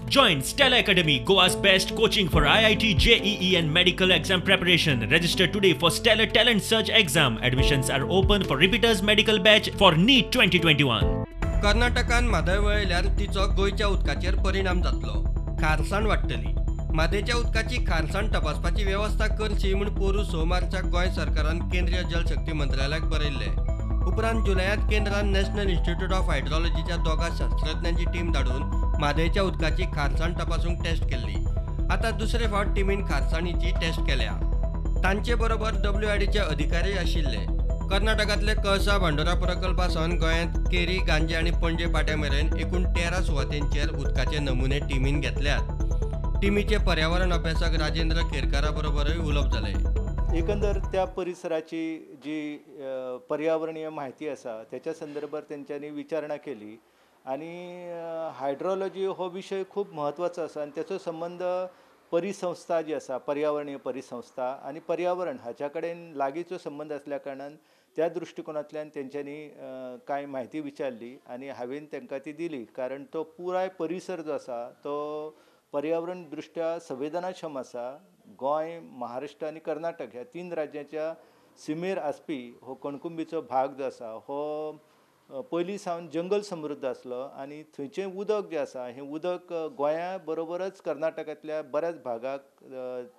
Join Stellar Academy, Goa's best coaching for IIT, JEE and medical exam preparation. Register today for Stellar Talent Search exam. Admissions are open for repeaters medical batch for NEET 2021. कर्नाटकान म्हादय वळयल्यार तिचो गोंयच्या उदकाचेर परिणाम जातलो, खारसाण वाडटली. म्हादयच्या उदकाची खारसाण तपासपाची वेवस्था करची म्हूण पोरूं 6 मार्चाक गोंय सरकारान केंद्रीय जलशक्ती मंत्रालयाक बरयल्लें. उपरांत जुलयांत केंद्रान नॅशनल इन्स्टिट्यूट ऑफ हायड्रॉलॉजीच्या 2 शास्त्रज्ञांची टीम धाडून म्हादयच्या उदकाची खारसाण तपासूंक टेस्ट केल्ली. आतां दुसरे फावट टिमीन खारसाणीची टेस्ट केल्या. तांचे बरोबर WIDचे अधिकारी आशिल्ले. कर्नाटकांतले कळसा भांडोरा प्रकल्पा सावन गोंयांत केरी, गांजे आनी पणजे पाट्या मेरेन एकूण 13 सुवातेंचेर उदकाचे नमुने टिमीन घेतल्यात. टिमीचे पर्यावरण अभ्यासक राजेंद्र केरकारा बरोबरूय उलोवप जालें. एकंदर त्या परिसराची जी पर्यावरणीय म्हायती आसा त्याच्या संदर्भात तेंच्यांनी विचारणा केली आनी हायड्रोलॉजी हो विशय खूब म्हत्वाचो आसा आनी तेचो संबंद परिसंस्था जी आसा, पर्यावरणीय परिसंस्था आनी पर्यावरण हाच्या कडेन लागींचो संबंद आसल्या कारणान त्या दृश्टिकोनांतल्यान तेंच्यांनी कांय म्हायती विचारली आनी हांवें तांकां ती दिली. कारण तो पुराय परिसर जो आसा तो पर्यावरण दृष्ट्या संवेदनाक्षम आसा. गोंय, महाराष्ट्र आनी कर्नाटक ह्या 3 राज्यांच्या सिमेर आसपी हो कणकुंबीचो भाग जो आसा हो पयलीं सावन जंगल समृद्ध आसलो आनी थंयचें उदक जें आसा हें उदक गोंया बरोबरच कर्नाटकांतल्या बऱ्याच भागाक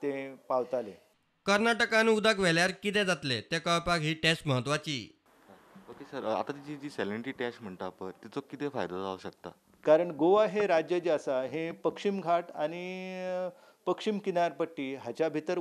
तें पावतालें. कर्नाटकान उदक व्हेल्यार कितें जातलें तें कळपाक ही टेस्ट म्हत्वाची. ओके सर, आतां तिची जी सॅलिनिटी टेस्ट म्हणटा पळय तिचो कितें फायदो जावंक शकता? कारण गोवा हे राज्य जें आसा हें पश्चिम घाट आनी पश्चिम किनारपट्टी हाच्या भितर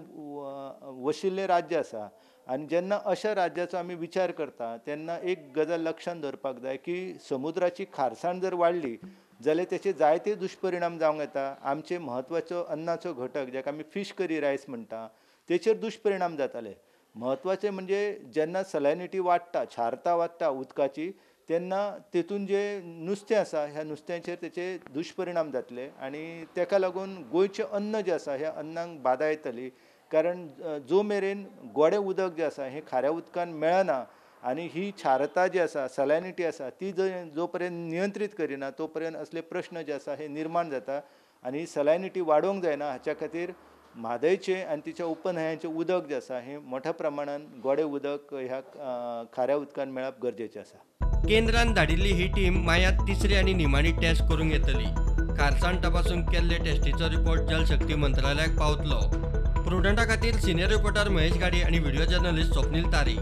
वशिल्लें राज्य आसा आनी जेन्ना अशा राज्याचो आमी विचार करता तेन्ना एक गजाल लक्षांत दवरपाक जाय की समुद्राची खारसाण जर वाडली जाल्यार तेचे जायते दुश्परिणाम जावंक येता. आमचे म्हत्वाचो अन्नाचो घटक जाका आमी फीश करी रायस म्हणटा तेचेर दुश्परिणाम जाताले. म्हत्वाचें म्हणजे जेन्ना सलायनिटी वाडटा, क्षारता वाडटा उदकाची, तेन्ना तेतून जे नुस्तें आसा ह्या नुस्त्यांचेर तेचे दुश्परिणाम जातले आनी तेका लागून गोंयचें अन्न जें आसा ह्या अन्नाक बादा येतली. कारण जो मेरेन गोडें उदक जें आसा हें खाऱ्या उदकान मेळना आनी ही क्षारता जी आसा, सलायनिटी आसा ती जो पर्यंत नियंत्रीत करिना तो पर्यंत असले प्रश्न जे आसा हे निर्माण जाता आनी ही सलायनिटी वाडोवंक जायना. हाच्या खातीर म्हादयचें आनी तिच्या उपन्हंयांचें उदक जें आसा हें मोठ्या प्रमाणान गोडें उदक ह्या खाऱ्या उदकान मेळप गरजेचें आसा. केंद्रान धाडिल्ली ही टीम मायात तिसरी आनी निमाणी टेस्ट करूंक येतली. खारसाण तपासून केल्ले टेस्टीचो रिपोर्ट जलशक्ती मंत्रालयाक पावतलो. प्रुडंटा खातीर सिनियर रिपोर्टर महेश गाडी आनी व्हिडिओ जर्नलिस्ट स्वप्नील तारी.